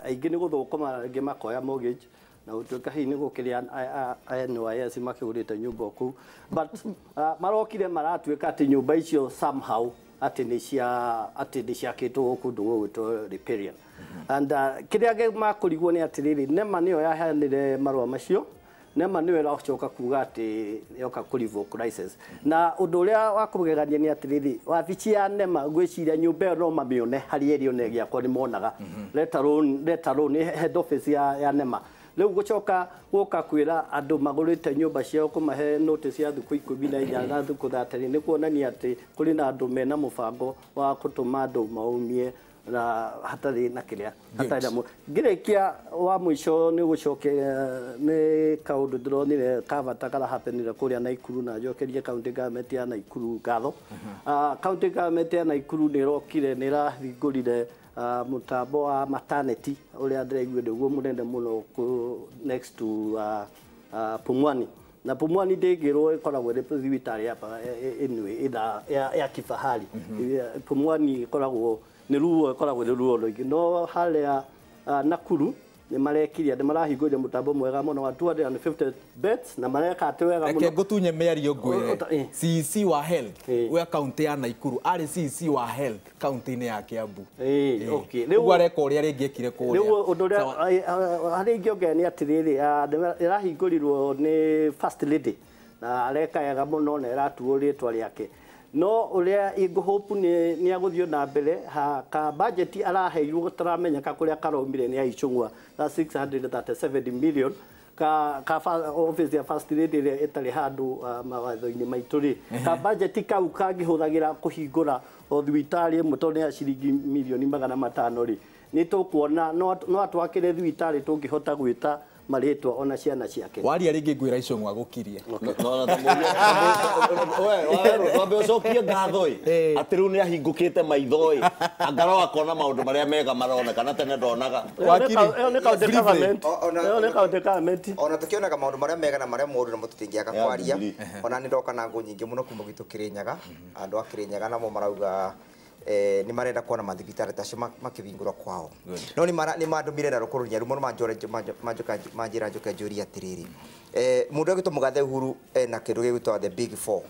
Aingĩ nĩ gũthũkũma, angĩ makoya mortgage na gũtuĩka hihi nĩ gũkĩrĩ a NYS makĩgũrĩte nyũmba o kũu, but marokire maratuĩka atĩ nyũmba icio somehow atĩ nĩ cia atĩ nĩ ciakĩtwo kũndũ gũgwĩtwo riparian. And kĩrĩa makũrigwo nĩ atĩrĩrĩ, NEMA nĩyo yaheanire marũa macio. NEMA nĩyo ĩracoka kuga atĩ yoka kũ revoke license. Na ũndũ ũrĩa wa kũgegania nĩ atĩrĩrĩ, wabici ya NEMA, ngwĩciria nyũmba ĩyo no mamĩone harĩa ĩrĩ, ona ĩgĩakwo nĩ monaga, let alone head office ya NEMA. Rĩu gũcoka gũka kwĩra andũ magũrĩte nyũmba ciao, kũmahe notice ya thikũ 14 na thikũ 30, nĩ kuonania atĩ kũrĩ na andũ mena mũbango wa gũtũma andũ maumie na hatarĩ na kĩrĩa hatarĩ na ngĩrĩkia. Wa mũico nĩ gũcokeria nĩ kaũndũ ndĩronire ka bata karahapenire kũrĩa Naikuru, na njokerie county government ya Naikuru ngatho. County government ya Naikuru nĩ ĩrokire, nĩ ĩrahingũrire mũtambo wa maternity ũrĩa ndĩraigua nĩguo mũnene mũno next to Pumwani. Na Pumwani ndĩngĩrwo ĩkoragwo ĩrĩ thibitarĩ ya anyway ĩna ya kifahari. Pumwani ĩkoragwo nĩ ruo, ĩkoragwo ĩrĩ ruo rũingĩ, no harĩa Nakuru nĩ marekirie, nĩ marahingũrire mũtambo mwega mũno wa 250 beds na mareka atĩ wega Reke mũno. ngũtunye mĩario ngwĩre. CEC wa health wa kaunti ya Naikuru arĩ CEC wa health kaunti-inĩ ya Kiambu. Okay. Ũguo areka ũrĩa rĩngĩ ekire kũrĩa. Rĩu ũndũ ũrĩa Sawa. Harĩa ingĩongera nĩ atĩrĩrĩ, ĩrahingũrirwo nĩ First Lady na areka wega mũno na ĩratuo rĩtwa rĩake, no ũrĩa ingũhope nĩ agũthiĩ na mbere ha ka budget araheirwo gũtaramenyeka kũrĩa karaumire nĩ aicũng'wa na 637 million ka office ya First Lady ĩrĩa ĩtarĩ handũ mawatho-inĩ maitũ rĩ, ka budget kau kangĩhũthagĩra kũhingũra o thibitarĩ ĩmwe, tondũ nĩ ya ciringi mirioni 500 rĩ, nĩ tũkuona no atwakĩre thibitarĩ tũngĩhota gwĩta marĩtwa ona ciana ciake. Waria rĩngĩ ngwĩra icũng'wa gũkirie. No, na we wambe ũcokie ngatho ĩ atĩ rĩu nĩ ahingũkĩte maitho ĩ, angarwo akona maũndũ marĩa mega maroneka tene ndonaga. Wakiri, Ĩyo nĩ county briefly. government. Ĩyo nĩ county government. Ona tukionaga maundu maria mega na maria moru namo tutingiaga Ya kwaria. Jubilee. Ona nĩ ndoka na ngũ nyingĩ mũno kuma gwitũ Kĩrĩnyaga. Andũ a Kĩrĩnyaga namo marauga nĩ marenda kuona mathibitarĩ tacio makĩhingũrwo kwao, no nĩ mandũmire na rũkũ rũnyaru mũno, manjĩra njoke njũrie atĩrĩrĩ, mũndũ egwĩtwo Mũgathe Uhuru ena kĩndũ gĩgwĩtwo the Big Four.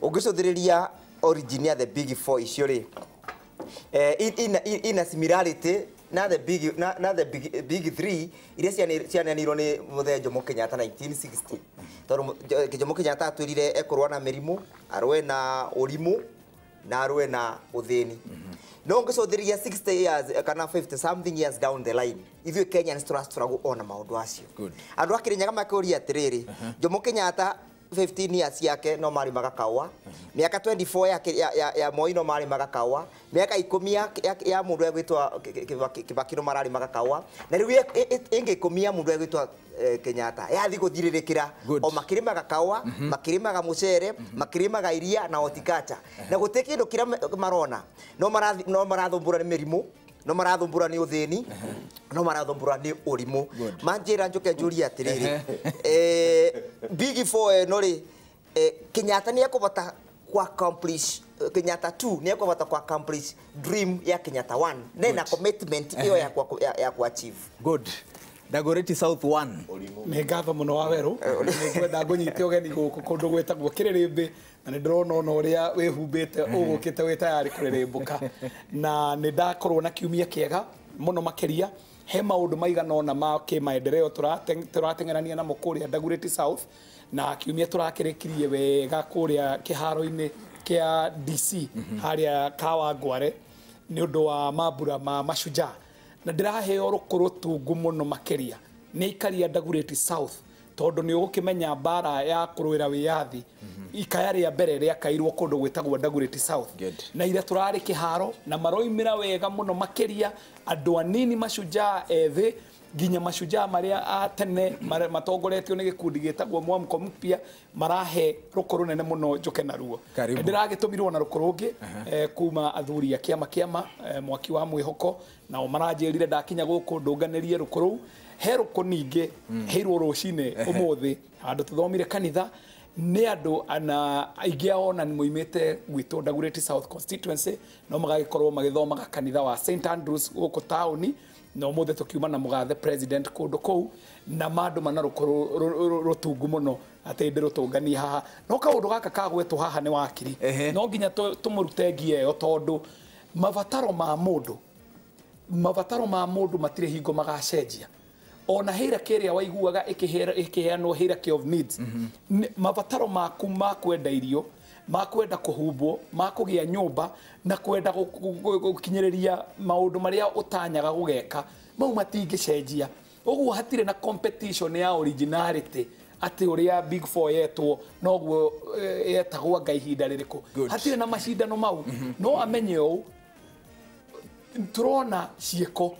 Ũngĩcũthĩrĩria origin ya the Big Four icio rĩ, ina similarity na the big na the big three iria cianeanirwo nĩ Mũthee Jomo Kenyatta 1960, tondũ Jomo Kenyatta atwĩrire ekũrũa na mĩrimũ, arũe na ũrimũ na arũe na ũthĩni. No ngĩcũthĩrĩria 60 years kana 50 something years down the line, ithuĩ Kenyans tũrastruggle ona maũndũ acio. Andũ a Kĩrĩnyaga makĩũria atĩrĩrĩ, Jomo Kenyatta 15 years yake no marĩmaga kaũa, mĩaka 24 ya Moi no marĩmaga kaũa, mĩaka 10 ya mũndũ egwĩtwo Kibaki no mararĩmaga kaũa, na rĩu ĩngĩ 10 ya mũndũ egwĩtwo Kenyatta yathi gũthirĩrĩkĩra. O makĩrĩmaga kaũa, makĩrĩmaga mũcere, makĩrĩmaga iria na horticulture, na gũtirĩ kĩndũ kĩrĩa marona. No marathumbũra nĩ mĩrimũ, no marathumbũra nĩ ũthĩni, no marathumbũra nĩ ũrimũ. Manjĩra njoke njũrie atĩrĩrĩ, Big Four ĩno rĩ, Kenyatta nĩ ekũbota ku accomplish, Kenyatta 2 nĩ ekũbota ku accomplish dream ya Kenyatta 1 nena commitment ĩyo ya ku achieve? Good. Dagoretti South 1. Nĩ ngatho mũno wa werũ. Nĩ ngwenda ngũnyite ũgeni gũkũ kũndũ gwĩtagwo Kĩrĩrĩmbĩ, na nĩ ndĩrona ona ũrĩa wĩhumbĩte ũgũkĩte wĩ tayarĩ kũrĩrĩmbũka, na nĩ ndakorwo na kiumia kĩega mũno makĩria. He maũndũ maigana ũna ma kĩmaendeleo tũrateng'erania namo kũrĩa Dagoretti South, na kiumia tũrakĩrĩkirie wega kũrĩa kĩharo-inĩ kĩa DC harĩa Kawangware nĩ ũndũ wa mambura ma Mashujaa, na ndĩraheo rũkũ rũtungu mũno makĩria nĩ aikaria Dagoretti South, tondũ nĩ ũgũkĩmenya mbara ya kũrũĩra wĩyathi ikaya rĩa mbere rĩakairwo kũndũ gwĩtagwo Dagoretti South. Na ira tũrarĩ kĩharo na maroimĩra wega mũno makĩria, andũ anini mashujaa ethĩ nginya mashujaa marĩa a tene matongoretio nĩ gĩkundi gĩtagwo Mwamko Mpya marahe rũkũ rũnene mũno njoke naruo. Karibu. Ndĩragĩtũmirwo na rũkũ rũngĩ kuma athuri a kĩama mwaki wa mwĩhoko, nao maranjĩrire ndakinya gũkũ ndũnganĩrie rũkũ rũu. He rũkũ ningĩ heirwo rũcinĩ ũmũthĩ handũ tũthomire kanitha nĩ andũ ana aingĩ ao ona nĩ moimĩte gwitũ Dagoretti South constituency, no magagĩkorwo magĩthomaga kanitha wa St Andrews gũkũ taũni. Na ũmũthĩ tũkiuma na mũgathe president kũndũ kũu na mandũ mana rũtungu mũno atĩ ndĩrũtũnganie haha. No kaũndũ gaka kagwetwo haha nĩ wakiri. No nginya tũmũrute ngia ĩyo tondũ mabataro ma mũndũ matirĩ hingo magacenjia. Ona hierarchy ĩrĩa waiguaga ĩkĩheanwo hierarchy of needs, mabataro maku ma kwenda irio, ma kwenda kũhumbwo, ma kũgĩa nyũmba na kwenda gũkinyĩrĩria maũndũ marĩa ũtanyaga gũgeka, mau matingĩcenjia. Ũguo hatirĩ na competition ya originality atĩ ũrĩa Big Four yetwo noguo yetagwo anga ihinda rĩrĩkũ. Hatirĩ na macindano mau. No amenye ũũ, turona ciĩko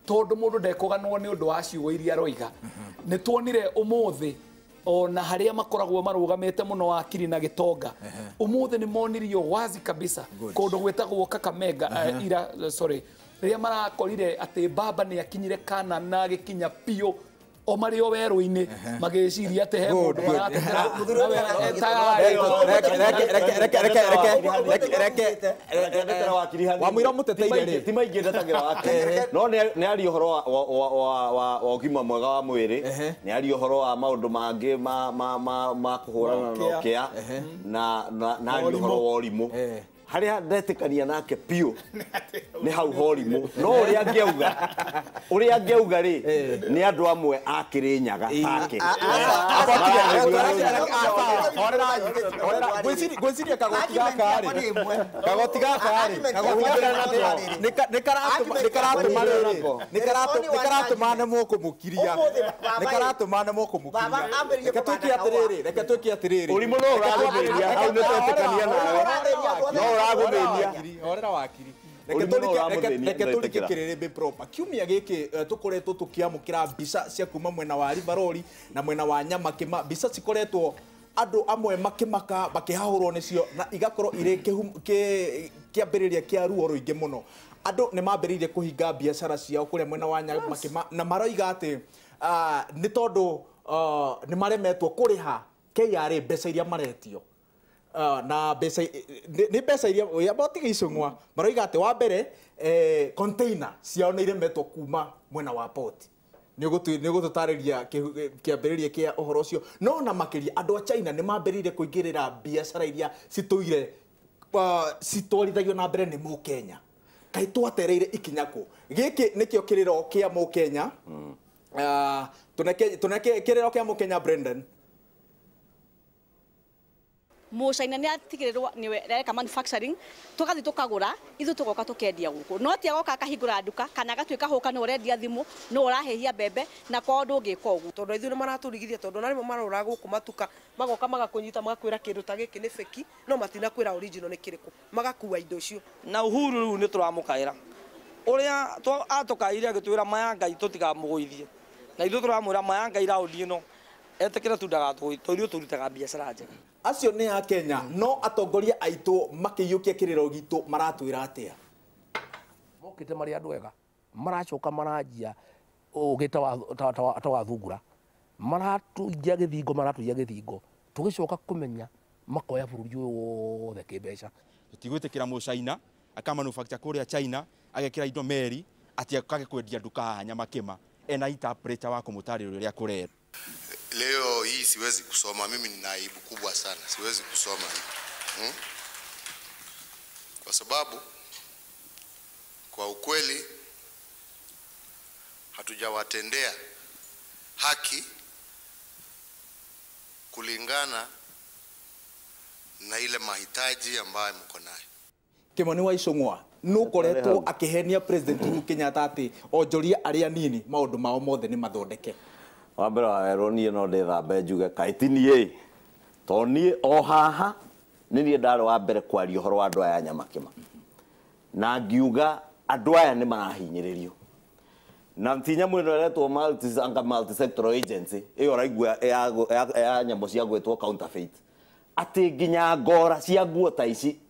tondũ mũndũ ndekũganwo nĩ ũndũ wa ciugo iria aroiga. Nĩ tuonire ũmũthĩ ona harĩa makoragwo marũgamĩte mũno wakiri na gĩtonga, ũmũthĩ nĩ monirio wazi kabisa kũndũ gwĩtagwo Kakamega ira sorry, rĩrĩa marakorire atĩ baba nĩ akinyire kana na agĩkinya biũ o marĩ o werũ-inĩ magĩciria atĩ he mũndũ maratetera. Wamwĩra mũteteire rĩ ti maingĩ ndetagĩra wakiri no nĩ aria ũhoro wa ũgima mwega wa mwĩrĩ, nĩ aria ũhoro wa maũndũ mangĩ ma kũhũrana na ũkĩa na aria ũhoro wa ũrimũ. Harĩa ndetĩkania nake biũ nĩ hau ha ũrimũ, no ũrĩa angĩauga rĩ nĩ andũ amwe a Kĩrĩnyaga take. Ngwĩciria kagoti gaka rĩ, nĩ karatũma kũmũkiria, nĩ karatũma nemwo kũmũkiria. Reke twĩke atĩrĩrĩ, reke twĩke atĩrĩrĩ, ũrimũ no ũragũthĩnia, hau nĩ twetĩkania nawe, no ũragũthĩnia. Horera wakiri. Reke tũrike kĩrĩrĩmbĩ proper. Kiumia gĩkĩ tũkoretwo tũkĩamũkĩra mbica cia kuma mwena wa Rivaroli na mwena wa Nyamakĩma, mbica cikoretwo andũ amwe makĩmaka makĩhahũrwo nĩcio na igakorwo irĩ kĩambĩrĩria kĩa ruo rũingĩ mũno. Andũ nĩ mambĩrĩirie kũhinga biacara ciao kũrĩa mwena wa Nyamakĩma na maroiga atĩ nĩ tondũ nĩ maremetwo kũrĩha KRA mbeca iria maretio. Na mbeca nĩ mbeca iria botiga icung'wa maroiga atĩ wa mbere container ciao nĩ iremetwo kuma mwena wa port. Nĩ ũgũtũtarĩria kĩambĩrĩria kĩa ũhoro ũcio. No na makĩria andũ a China nĩ mambĩrĩirie kũingĩrĩra biacara iria citũire citwarithagio na mbere nĩ Mũkenya. Kaĩ twatereire ikinya kũ? Gĩkĩ nĩkĩo kĩrĩro kĩa Mũkenya. Tũneke kĩrĩro kĩa Mũkenya Brendan. Mũcaina nĩ atigĩrĩrwo nĩwe areka manufacturing, tũgathiĩ tũkagũra ithuĩ tũgoka tũkendia gũkũ. No ti agoka akahingũra nduka kana agatuĩka hũka nĩ ũrendia thimũ, nĩ ũrahĩhia mbembe na kwao ndũngĩka ũguo. Tondũ ithuĩ nĩ maratũrigithia, tondũ ona rĩmwe marora gũkũ matuka magoka magakũnyita magakwĩra kĩndũ ta gĩkĩ nĩ fake, no matinakwĩra original nĩ kĩrĩkũ, magakua indo icio. Na Uhuru rĩu nĩ tũramũkaĩra ũrĩa atũkaire agĩtwĩra maya Ngai tũtikamũgũithie, na ithuĩ tũramwĩra maya Ngai raũndi ĩno etĩkĩre tu ndagatũgũithie tondũ ithuĩ tũrutaga biacara njega. Acio nĩ a Kenya, no atongoria aitũ makĩiyũkia kĩrĩro gitũ maratwĩra atĩa? Mokĩte marĩ andũ ega, maracoka maranjia ũgĩ ta wa thungura, maratũigia gĩthingo, maratũigia gĩthingo, tũgĩcoka kũmenya makoya bũrũri ũyũ wothe kĩmbeca. Tũtigwĩtĩkĩra Mũcaina akamanufacture kũrĩa China agekĩra indo meri atĩ akage kwendia nduka haha Nyamakĩma ena interpreter wa kũmũtarĩria ũrĩa kũrera. Leo hii siwezi kusoma, mimi nina aibu kubwa sana, siwezi kusoma hii. Kwa sababu kwa ukweli hatujawatendea haki kulingana na ile mahitaji ambayo mko nayo. Kimani wa Icũng'wa nũkoretwo akĩhenia President Uhuru Kenyatta atĩ onjoria arĩa nini maũndũ mao mothe nĩ mathondeke. Wa mbere wa werũ niĩ no ndĩthambe njuge kaĩ ti niĩ, tondũ niĩ o haha nĩ niĩ ndarĩ wa mbere kwaria ũhoro wa andũ aya a Nyamakĩma na ngiuga andũ aya nĩ marahinyĩrĩrio na ti nyamũ ĩno ĩretwo multi-sectoral agency ĩyo ũraigua ya nyamũ cia gwĩtwo counterfeit, atĩ nginya ngora cia nguo ta ici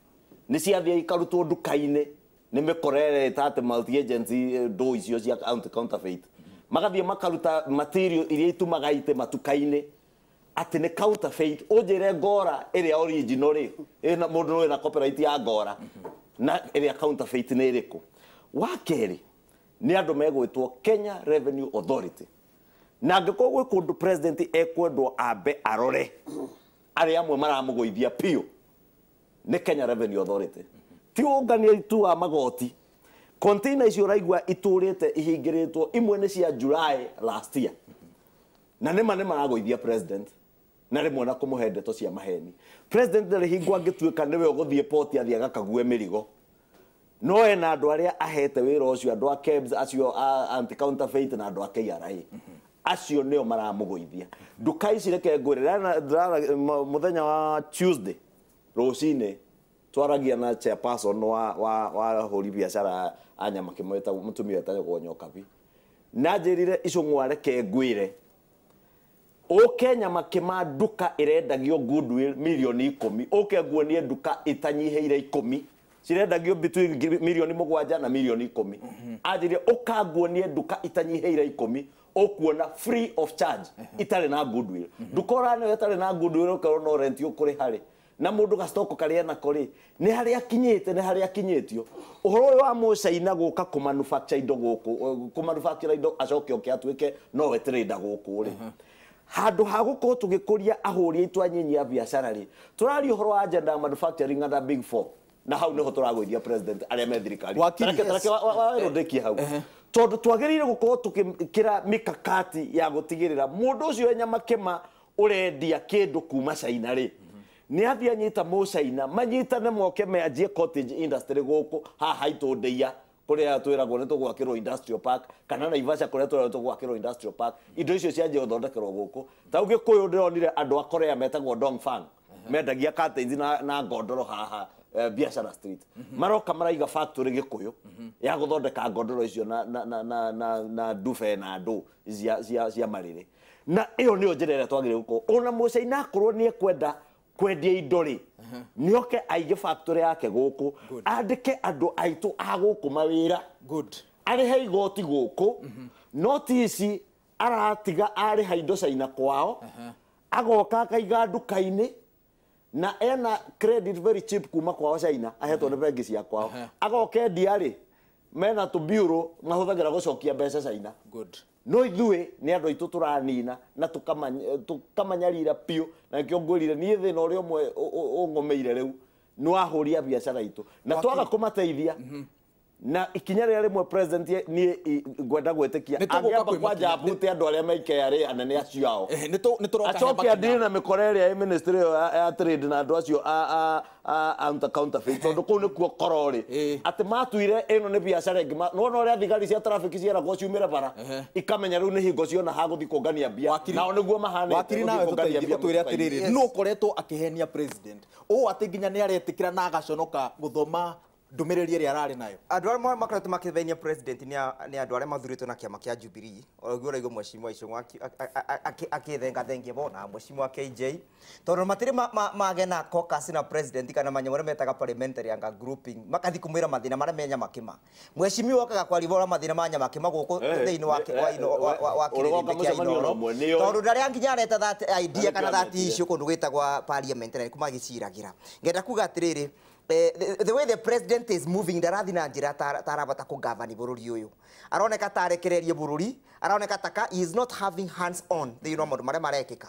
nĩ ciathiĩ ikarutwo nduka-inĩ nĩ mĩkora ĩrĩa ĩta atĩ multi-agency ndũ icio cia counterfeit, magathiĩ makaruta material iria itumaga itĩ matuka-inĩ atĩ nĩ counterfeit. Ũnjĩre ngora ĩrĩa original rĩ, ĩna mũndũ wĩna copyright ya ngora na ĩrĩa counterfeit nĩ ĩrĩkũ? Wa kerĩ, Nĩ andũ megwĩtwo Kenya Revenue Authority. Na angĩkorwo gwĩ kũndũ president ekwendwo ambe arore arĩa amwe maramũgũithia piũ nĩ Kenya Revenue Authority. Ti ũngania tu wa magoti. Container icio ũraigua itũrĩte ihingĩrĩtwo imwe nĩ cia July last year. Na nĩma nĩ maragũithia president na rĩmwe na kũmũhe ndeto cia maheni. President ndarĩ hingo angĩtuĩka nĩwe ũgũthiĩ port athiĩ agakague mĩrigo. No ena andũ arĩa ahete wĩra ũcio, andũ a KEBS acio a anti counterfeit na andũ a KRA. Acio nĩo maramũgũithia. Nduka ici reke ngwĩre, mũthenya wa Tuesday rũcinĩ twaragia na chairperson wa ahũri biacara a Nyamakĩma wĩtagwo mũtumia wĩtagwo Nyokabi. Na njĩrire Icũng'wa reke ngwĩre ũke Nyamakĩma nduka ĩrendagio Goodwill milioni 10, ũke nguonie nduka ĩtanyihĩire 10 cirendagio between milioni 7 na milioni 10. Anjĩrire ũka nguonie nduka itanyihĩire 10 ũkuona free of charge itarĩ na Goodwill. Nduka ũraneo ĩtarĩ na Goodwill ũkerwo no rent ũkũrĩha rĩ, na mũndũ gacitoko karĩa nako rĩ nĩ harĩa akinyĩte, nĩ harĩa akinyĩtio. Ũhoro ũyũ wa mũcaina gũka kũmanufacture indo gũkũ, kũmanufacture indo acoke oke atuĩke nowe trader gũkũ rĩ, handũ ha gũkorwo tũgĩkũria ahũri aitũ anyinyi a biacara rĩ, tũraria ũhoro wa agenda ya manufacturing and big four, na hau nĩho tũragũithia president arĩa me thirikari. Tareke wawerũndĩkie hau tondũ twagĩrĩire gũkorwo tũgĩkĩra mikakati ya gũtigĩrĩra mũndũ ũcio Nyamakĩma ũrendia kĩndũ kuma China rĩ, nĩ athiĩ anyita mũcaina manyitane moke meanjie cottage industry gũkũ haha haitũ Ndeiya kũrĩa twĩragwo nĩ tũgwakĩrwo industrial park, kana Naivasha kũrĩa twĩragwo tũgwakĩrwo industrial park, indo icio cianjie gũthondekerwo gũkũ. Ta rĩu Gĩkũyũ ndĩronire andũ a Korea metagwo Dongfang mendagia curtains na ngondoro haha Biashara Street. Maroka maraiga factory Gĩkũyũ ya gũthondeka ngondoro icio na ndube na ndũ cia marĩrĩ. Na ĩyo nĩyo njĩra ĩrĩa twagĩrĩirwo gũkorwo. Ona mũcaina akorwo nĩ ekwenda kwendia indo rĩ, nĩoke aige factory yake gũkũ, andĩke andũ aitũ a gũkũ mawĩra, arĩhe igoti gũkũ, no ti ici aratiga arĩha indo China kwao, agoka akaiga nduka-inĩ na ena credit very cheap kuma kwao China, ahetwo nĩ bengi cia kwao, agoka endia rĩ mena tũ bureau mahũthagĩra gũcokia mbeca China. No ithuĩ nĩ andũ aitũ tũranina na tũkamanyarira piũ, na nĩkĩo ngwĩrire niĩ thĩna ũrĩa ũmwe ũng'ũmĩire rĩu nĩ wahũria biacara itũ na twaga kũmateithia. Na ikinya rĩrĩa rĩmwe president niĩ ngwenda gwĩtĩkia angĩamba kwanja abute andũ arĩa me KRA anene acio ao, acoke andire na mĩkora ĩrĩa ĩ ministry ĩyo ya trade na andũ acio a anti counterfeit, tondũ kũu nĩkuo koro rĩ atĩ matuire ĩno nĩ biacara ĩngĩ. Nĩwona ũrĩa thigari cia traffic cieragwo ciumĩre bara ikamenya rĩu nĩ hingo ciona ha gũthiĩ kũngania mbia, nao nĩguo mahanĩte. Wakiri nawe ũtwĩre atĩrĩrĩ, nũ ũkoretwo akĩhenia president ũũ atĩ nginya nĩ aretĩkĩra na agaconoka gũthoma ndũmĩrĩri ĩrĩa ararĩ nayo? Andũ arĩa makoretwo makĩthenia president nĩ andũ arĩa mathurĩtwo na kĩama kĩa Jubilee. Ũguo ũraigua mheshimiwa Icũng'wa akĩthengathengia bona mheshimiwa KJ, tondũ matirĩ mage na caucus na president kana manyamũ marĩa metaga parliamentary anga grouping, makathi kũmwĩra mathĩna marĩa me Nyamakĩma. Mheshimiwa okaga kwaria ũhoro wa mathĩna ma Nyamakĩma gũkũ thĩinĩ wa kĩrĩndĩ kĩa Inooro, tondũ ndarĩa nginya areta that idea kana that issue kũndũ gwĩtagwa parliament na nĩkuo magĩciragĩra. Ngenda kuga atĩrĩrĩ, the way the president is moving ndarathi na njĩra tarabata kũgavani bũrũri ũyũ, aroneka tarekererie bũrũri, aroneka taka he is not having hands on thĩinĩ wa maũndũ marĩa marekĩka.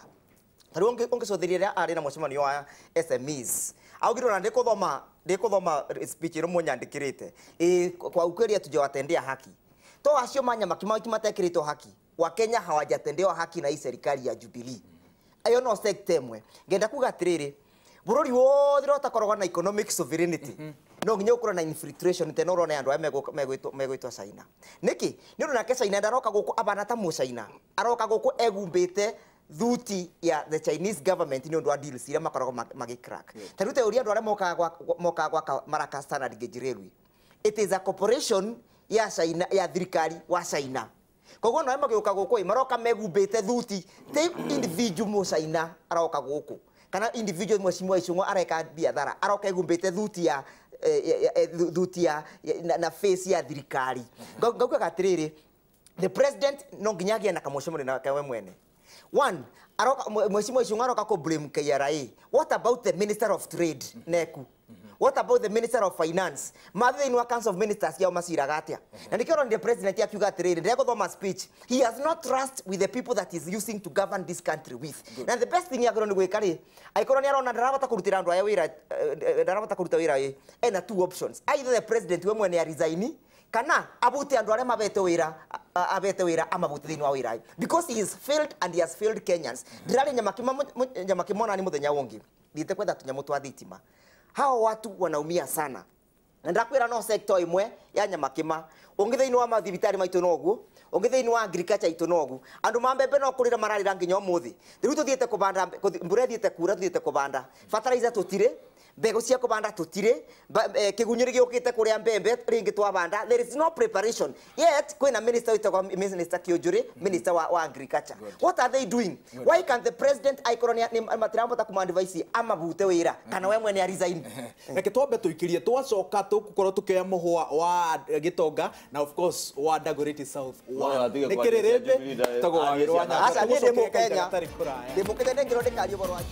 Ta rĩu ũngĩcũthĩrĩria rĩrĩa arĩ na mũcemanio wa SMEs, augire ona ndĩkũthoma speech ĩrĩa mũnyandĩkĩrĩte, kwa ukweli hatujawatendea haki. To acio ma Nyamakĩma matekĩrĩtwo haki, Wakenya hawajatendewa haki na hii serikali ya Jubilee. Ayo no sector ĩmwe. Ngenda kuga atĩrĩrĩ, bũrũri wothe ũrĩa ũtakoragwo na economic sovereignty no nginya ũkorwo na infiltration tena ũrone andũ arĩa megwĩtwo China. Nĩkĩ? Nĩ ũndũ nake China ndaroka gũkũ abana ta mũcaina, aroka gũkũ egumbĩte thuti ya the Chinese government nĩ ũndũ wa deals iria makoragwo magĩcrack. Ta rĩu ta ũrĩa andũ arĩa mokaga gwaka Maraka Standard Gauge Railway, it is a corporation ya China, ya thirikari wa China. Koguo no magĩũka gũkũ maroka megumbĩte thuti ti individual mũcaina aroka gũkũ kana individual mheshimiwa Icũng'wa areka biathara aroka egumbĩte thuti ya thuti ya na face ya thirikari. Ngaugaga atĩrĩrĩ, the president no nginya agĩe na kamũcemanio nake we mwene. One, aroka mheshimiwa Icũng'wa aroka kũ blame KRA. What about the minister of trade neku? What about the minister of finance? Mathe thĩinĩ wa council of ministers yao maciraga atĩa? Na nĩkĩo ũronire president akiuga atĩrĩrĩ, ndegũthoma speech, he has no trust with the people that he's using to govern this country with. Na the best thing yagĩrĩirwo nĩ gwĩka rĩ, angĩkorwo nĩ arona ndarahota kũrutĩra andũ aya wĩra, ndarahota kũruta wĩra ĩ, ena two options: either the president we mwene aresign, kana abute andũ arĩa mabete wĩra, abete wĩra, amabute thĩinĩ wa wĩra, because he is failed and he has failed Kenyans. Ndĩrarĩ Nyamakima onani mũthenya ũngĩ thiĩte kwetha tũnyamũ twa thitima. Hao watu wanaumia sana, na ndakwĩra no sector ĩmwe ya Nyamakima, ũngĩ thĩinĩ wa mathibitarĩ maitũ noguo, ũngĩ thĩinĩ wa agriculture itũ noguo. Andũ ma mbembe no kũrĩra mararĩra nginya ũmũthĩ. Rĩu tũthiĩte kũbanda, mbura ĩthiĩte kura, tũthiĩte kũbanda, fertilizer tũtirĩ, mbegũ cia kũbanda tũtirĩ, kĩgunyũ nĩ gĩũkĩte kũrĩa mbembe rĩngĩ twabanda. There is no preparation, yet kwĩna minister wĩtagwo Minister Kĩũnjũrĩ, minister wa agriculture. What are they doing? Why can the president, aikorwo nĩ matirahota kũmadvise, amabute wĩra kana we mwene aresign? Reke twambe tũikirie, twacoka tũgũkorwo tũkĩoya mũhũa wa Gĩtonga na of course wa Dagoretti South. No, atige nĩ kwaria cia kĩrĩrĩmbĩ Jubilee tagwo wa arie wĩra wa cia Nyambo. Aca, niĩ ndĩ Tũgũcokeria kahinda Mũkenya. gatarĩ kũraya. Ndĩ Mũkenya, ndĩngĩrwo ndĩkaria ũhoro wa